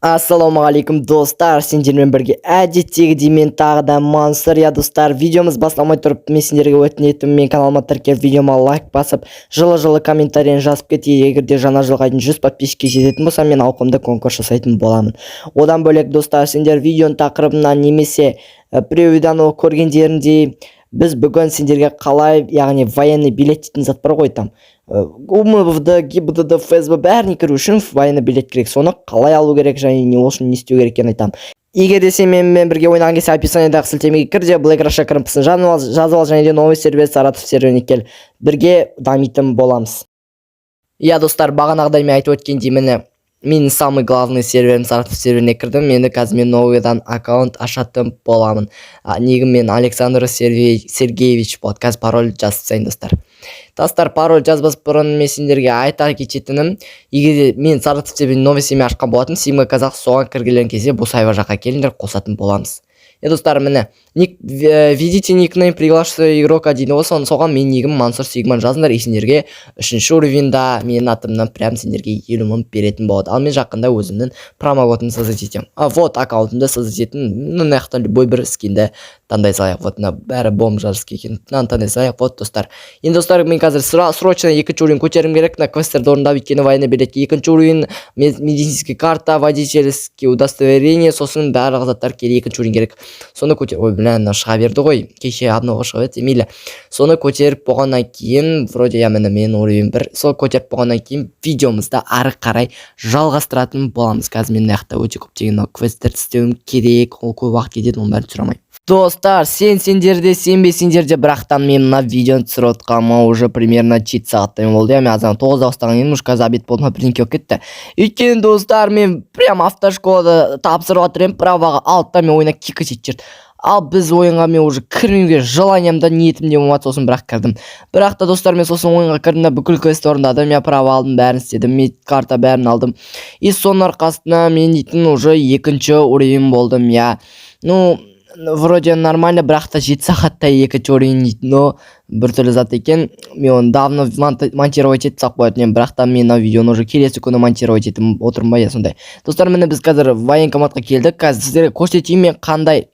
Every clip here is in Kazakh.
Ассалаумағалейкум, достар! Сендермен бірге әдеттегідей мен тағы да Мансұр. Иә, достар, видеомыз басталмай тұрып, мен сендерге өтінетінім: мен каналыма тіркеліп, видеома лайк басып, жылы-жылы комментарийін жазып кетейік. Егер де жаңа жылға дейін 100 подписчикке жететін болса, мен ауқымды конкурс жасайтын боламын. Одан бөлек, достар, сендер видеоның тақырыбынан немесе превьюдан көргендеріндей, біз бүгін сендерге қалай, яғни военный билет дейтін зат бар ғой, там УМВД, ГИБДД, ФСБ, бәріне кіру үшін военный билет керек. Соны қалай алу керек және не үшін, не істеу керек екенін айтамын. Егер де сен менімен бірге ойнаған кезде, описаниедағы сілтемеге кір де, Black Russia КРМП-сын жазып ал, жазып ал және де новый сервер, Саратов серверіне кел, бірге дамитын боламыз. Иә, достар, бағанағыдай мен айтып өткендей, міне, менің самый главный серверім Саратов серверіне кірдім. Енді қазір мен новыйдан аккаунт ашатын боламын. Нигім мен Александр Сергеевич болады. Қазір пароль жазып тастайын, достар. Достар, пароль жазбас бұрын мен сендерге айта кететінім: егер де мен Саратов серверіне новый семья ашқан болатын, Симка Казах, соған кіргілерің келсе, Бусаева жаққа келіңдер, қосатын боламыз. Е, достар, міне, ник, введите никнейм приглашенного игрока дейді ғой. Соны, соған менің нигім Мансұр Сигман жазыңдар, и сендерге үшінші уровеньда менің атымнан прям сендерге 50 000 беретін болады. Ал мен жақында өзімнің промокодымды создать етемін. А вот аккаунтымды создать еттім. Мына жақтан любой бір скинді таңдай салайық. Вот мына бәрі бомжарский екен, мынаны таңдай салайық. Вот, достар, енді, достар, мен қазір срочно екінші уровень көтеруім керек, мына квесттерді орындап, өйткені военный билетке екінші уровень, медицинский карта, водительский удостоверение, сосын барлық заттар керек, екінші уровень керек. Соны көтер, ой, бля, мынау шыға берді ғой, кеше обнова шығып еді. Мейлі, соны көтеріп болғаннан кейін, вроде, иә, міне, менің уровень бір. Сол көтеріп болғаннан кейін видеомызды ары қарай жалғастыратын боламыз. Қазір мен мына жақта өте көптеген мынау квесттерді істеуім керек, ол көп уақыт кетеді, оның бәрін түсіре алмаймын. Достар, сенсеңдер де, сенбесеңдер де, бірақтан мен мына видеоны түсіріп отқаныма уже примерно 7 сағаттай болды. Иә, мен азан 9-да бастаған едім, уже қазір обед болды ма, бірдеңке болып кетті. Өйткені, достар, мен прям автошколада тапсырып жатыр едім праваға, 6-да мен ойына кикать етіп жіберді. Ал біз ойынға мен уже кірмеуге желанием да, ниетім де болмады, сосын бірақ кірдім. Бірақ та, достар, мен сосын ойынға кірдім да, бүкіл квест орындадым, я права алдым, бәрін істедім, медкарта бәрін алдым, и соның арқасында мен дейтін уже екінші уровень болдым. Иә, ну, вроде нормально, бірақ та 7 сағатта екінші уровень дейтін, но біртүрлі зат екен. Мен оны давно монтировать етіп тастап қоятын едім, бірақ та мен мына видеоны уже келесі күні монтировать етіп отырмын ба, иә, сондай. Достар, міне, біз қазір военкоматқа келдік. Қазір сіздерге көрсетейін мен қандай,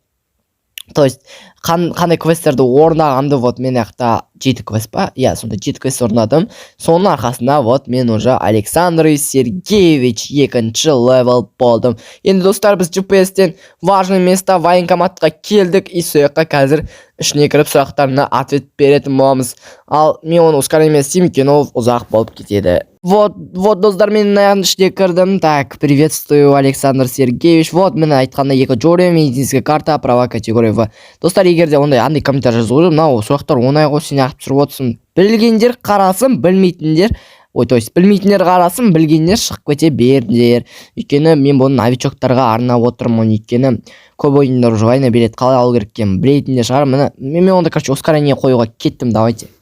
то есть қандай квесттерді орындағанымды. Вот, мен жақта жеті квест па, иә, сондай жеті квест орындадым. Соның арқасында вот мен уже Александр Сергеевич екінші левел болдым. Енді, достар, біз GPS-тен важный место военкоматқа келдік, и сол жаққа қазір ішіне кіріп, сұрақтарына ответ беретін боламыз. Ал мен оны ускорение істеймін, өйткені ол ұзақ болып кетеді. Вот, вот, достар, мен мынаның ішіне кірдім. Так, приветствую, Александр Сергеевич. Вот, міне, айтқандай, екінші уровень, медицинская карта, права категория В. Достар, егер де ондай андай комментарий жазу ғой, мынау сұрақтар оңай ғой, сен неғып түсіріп отырсың? Білгендер қарасын, білмейтіндер, ой, то есть білмейтіндер қарасын, білгендер шығып кете беріңдер, өйткені мен бұны новичоктарға арнап отырмын, өйткені көп ойындар уже военный билет қалай алу керек екенін білетіндер шығар. Міне, мен онда, короче, ускорение қоюға кеттім, давайте.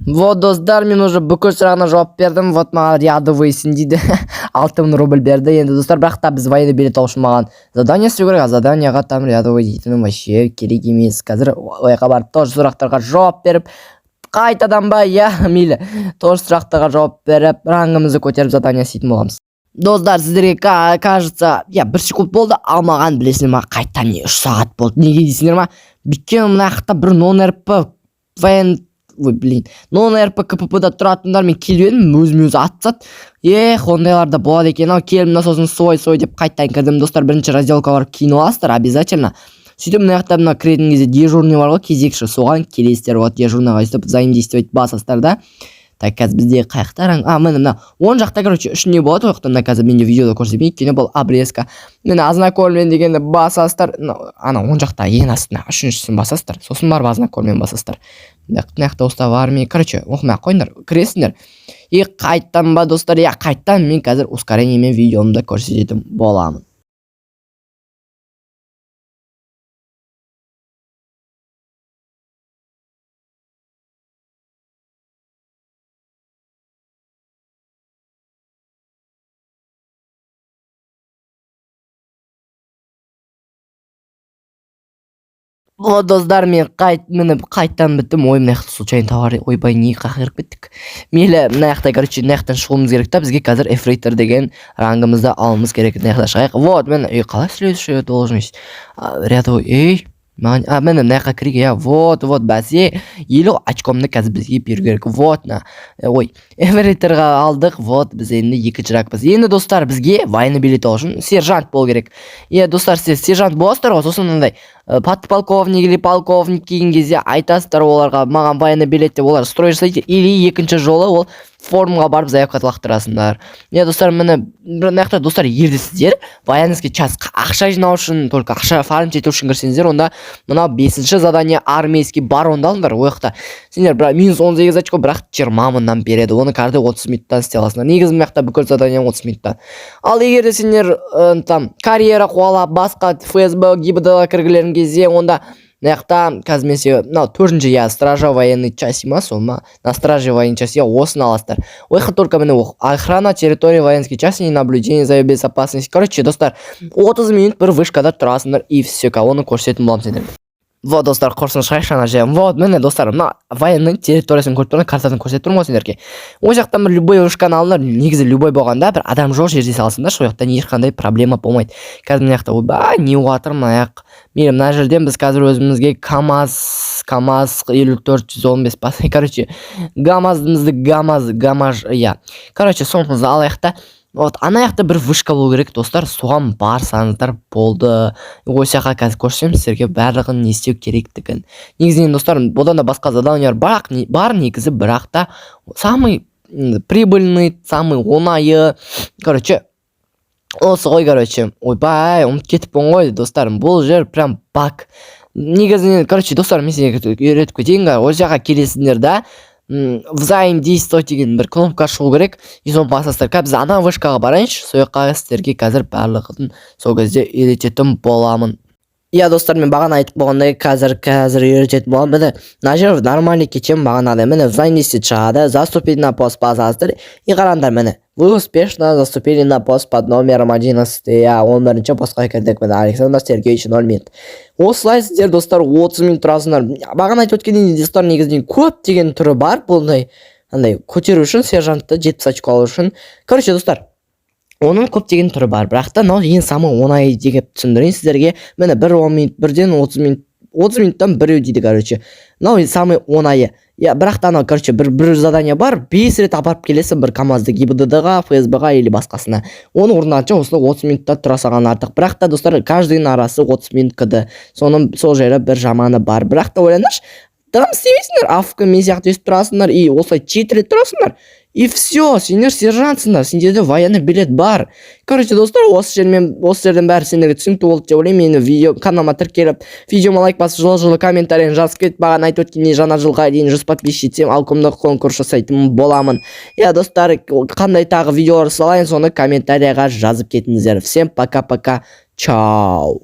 Вот, достар, мен уже бүкіл сұрағына жауап бердім. Вот, маған рядовойсың дейді, 6000 рубль берді. Енді, достар, бірақ та біз военный билет алу үшін маған задание істеу керек, а заданияға там рядовой дейтінім вообще керек емес. Қазір ол жаққа барып, тоже сұрақтарға жауап беріп, қайтадан ба, иә, мейлі, тоже сұрақтарға жауап беріп, рангымызды көтеріп, задание істейтін боламыз. Достар, сіздерге кажется, иә, бір секунд болды, ал маған, білесіңдер ма, қайтадан не 3 сағат болды. Неге дейсіңдер ма? Өйткені мына жақта бір нон РП воен, ой, блин, нон РП КПП да тұратындар, мен келіп едім, өзіме өзі атып тастады. Эх, ондайлар да болады екен ау. Келдім да, сосын сой сой деп қайтадан кірдім. Достар, бірінші разделка барып киініп аласыздар обязательно. Сөйтіп мына жақта мына кіретін кезде дежурный бар ғой, кезекші, соған келесіздер. Вот, дежурныйға өйстіп взаимодействовать басасыздар да. Так, қазір бізде қай жақта ранг? А, міне, мына оң жақта, короче, үш не болады ол жақта. Мына қазір менде видеода көрсетпеймін, өйткені бұл обрезка. Міне, ознакомлен дегенді басасыздар. Ана оң жақта ең астына үшіншісін басасыздар, сосын барып ознакомлен басасыздар. Мына жақта устав армии, короче, оқымай ақ қойыңдар, кіресіңдер. И қайтадан ба, достар, иә, қайтадан мен қазір ускорениемен видеомды көрсететін боламын. Вот, достар, мен қайт, міне, қайттан біттім. Ой, мына жақта случайно товар. Ойбай, не қайда кіріп кеттік? Мейлі, мына жақта, короче, мына жақтан шығуымыз керек та. Бізге қазір ефрейтор деген рангымызды алуымыз керек. Мына жақта шығайық. Вот, міне. Ей, қалай следующая должность? Рядовой. Ей, маған, а, міне, мына жаққа кірейік, иә. Вот, вот, бәсе, 50 очкомды қазір бізге беру керек. Вот, на, ой, ефрейторға алдық. Вот, біз енді екінші рангпыз. Енді, достар, бізге военный билет алу үшін сержант болу керек. Иә, достар, сіздер сержант боласыздар ғой. Сосын мынандай подполковник или полковник келген кезде айтасыздар оларға: «Маған военный билет» деп. Олар строй жасайды. Или екінші жолы ол форумға барып, заявка лақтырасыңдар. Иә, достар, міне, мына жақта, достар, егер де сіздер военный час ақша жинау үшін, только ақша фармить ету үшін кірсеңіздер, онда мынау бесінші задание, армейский баронды алыңдар. Ол жақта сендер бірақ минус 18 очко, бірақ 20 мыңнан береді. Оны каждый 30 минуттан істей аласыңдар. Негізі, мына жақта бүкіл задание 30 минутта. Ал егер де сендер там карьера қуалап, басқа ФСБ, ГИБД ға кіргілерің келсе, онда мына жақта қазір мен сізге мынау төртінші, иә, стража военной части ма, сол ма, на страже военной части, иә, осыны аласыздар. Ол жақта только, міне, охрана территории воинской части и наблюдение за безопасностью. Короче, достар, 30 минут бір вышкада тұрасыңдар, и все. Оны көрсететін боламын сендерге. Вот, достар, құрсын, шығайықшы ана жерден. Вот, міне, достар, мына военный территориясын көріп тұрмын, картасын көрсетіп тұрмын ғой сендерге. Ол жақтан бір любой вышканы алыңдар. Негізі, любой болғанда, бір адам жоқ жерде саласыңдар, сол жақтан ешқандай проблема болмайды. Қазір мына жақта, ойбай, не болып жатыр мына жақ? Мейлі, мына жерден біз қазір өзімізге КамАЗ, КамАЗ 5415, короче, гамазымызды, гамаз, гамаж, иә, короче, соңымызды алайық та. Вот, ана жақта бір вышка болу керек, достар, соған барсаңыздар болды. Осы жаққа қазір көрсетемін сіздерге барлығын, не істеу керектігін. Негізінен, достар, бұдан да басқа заданиялар бар, бар негізі, бірақ та самый прибыльный, самый оңайы, короче, осы ғой. Короче, ойбай, ұмытып кетіппін ғой, достар, бұл жер прям баг негізінен. Короче, достар, мен сіздерге үйретіп кетейін. Осы жаққа келесіңдер да, «Взаимодействовать» деген бір кнопка шығу керек, и соны басасыздар. Қазір біз ана вышкаға барайыншы, сол жаққа сіздерге қазір барлығын сол кезде үйрететін боламын. Иә, достар, мен бағана айтып болғандай, қазір үйрететін боламын. Міне, мына жер нормальный кетемін бағанағыдай. Міне, «Взаимодействие» шығады, «Заступить на пост» басасыздар. И қараңдар, міне, «Вы успешно заступили на пост под номером 11». Иә, 11-постқа кірдік. Міне, Александр Сергеевич, 0 минут. Осылай сіздер, достар, 30 минут тұрасыңдар. Бағана айтып өткендей, достар, негізінен көптеген түрі бар бұндай андай көтеру үшін, сержантты 70 очко алу үшін. Короче, достар, оның көптеген түрі бар, бірақ та мынау ең самый оңай деп түсіндірейін сіздерге. Міне, бір 10 минут, бірден 30 минут, 30 минуттан біреу дейді. Короче, мынау самый оңайы, иә. Бірақ та анау, короче, бір задание бар, бес рет апарып келесің бір КамАЗды ГИБДД ға, ФСБ ға или басқасына. Оны орындағанша осылай 30 минутта тұра салған артық. Бірақ та, достар, каждыйның арасы 30 минут кд. Соның сол жері бір жаманы бар. Бірақ та ойлаңдаршы, дым істемейсіңдер, АФК мен сияқты өйстіп тұрасыңдар и осылай жеті рет тұрасыңдар, и все, сендер сержантсыңдар, сендерде военный билет бар. Короче, достар, осы жерден бәрі сендерге түсінікті болды деп ойлаймын. Мені видео каналыма тіркеліп, видеома лайк басып, жылы жылы комментарийін жазып кет. Маған айтып өткендей, жаңа жылға дейін 100 подписчик жетсем, алкомда конкурс жасайтын боламын. Иә, достар, қандай тағы видеолар салайын, соны комментарийға жазып кетіңіздер. Всем пока пока чао.